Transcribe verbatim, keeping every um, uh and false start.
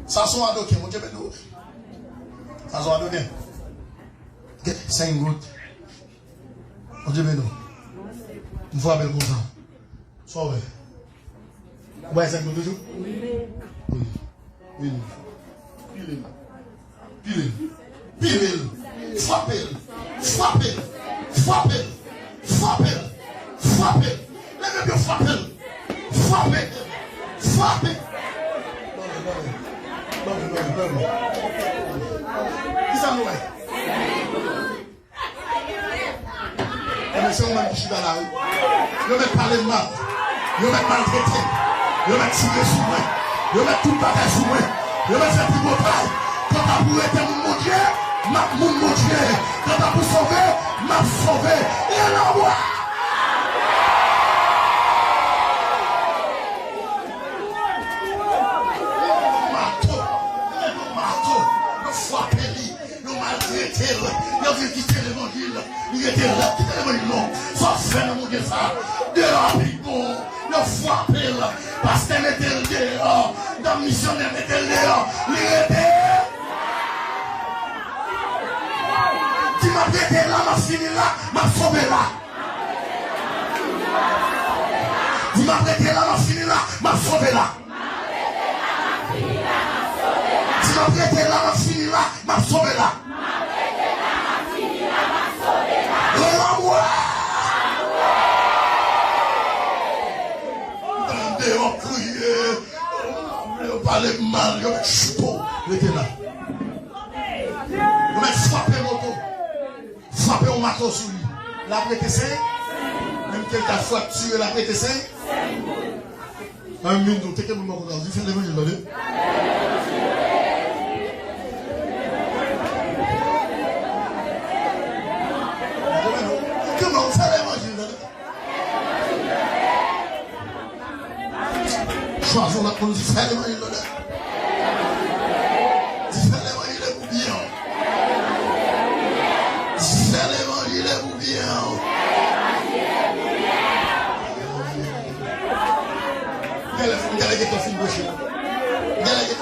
Sa se yon adoken, Bondye beni w. Sa se yon adoken. Gen senk goud. Bondye beni w. M frape l konsa. Sa w wè? Ou bay senk goud toujou? Wi. Wi. Pile l. Pile l. Pile l. Frape l. Frape l. Frape l. Frape l. Frape l. Leve pye w, frape l. Frape. Frape. Kisa nou wè? Ebyen, se ou menm ki chita la, wi. Yo mèt pale m mal. Yo mèt maltrete m. Yo mèt tire sou mwen. Yo mèt tout bagay sou mwen. Yo mèt fè tripotay. Kanta pou rete moun Bondye, m ap moun Bondye. Kanta pou sove, m ap sove. E nan bwa! Mato. Yo mèt yon mato. Yo frape li. Yo maltrete l, yo vin kite levanjil, li rete la, kite levanjil non. Sa w fè nan Bondye sa, deyò a pi bon, yo frape l, pastè mete l deyò, dam misyonè mete l deyò, li rete. Di m ap rete la, m ap fini la, m ap sove la. Di m ap rete la, m ap fini la, m ap sove la. Di m ap rete la, m ap fini la, m ap sove la. Lè l ap wè. Tande yo kriye. Yo pale m mal, yo mèt choupe w. Rete la. Yo mèt frape moto. Frape yon mato sou li. L ap rete senk? Menm ke l ta fraktire, l ap rete senk? An menm tan, teke moun bò kote a, di fè levanjil, tande. Kòman ou fè levanjil, tande? Chwazi yon lòt moun, di fè levanjil, tande. Di fè levanjil e pou byen w. Di fè levanjil e pou byen w. Gade, gade, gade, gade, fin preche. Gade, gade.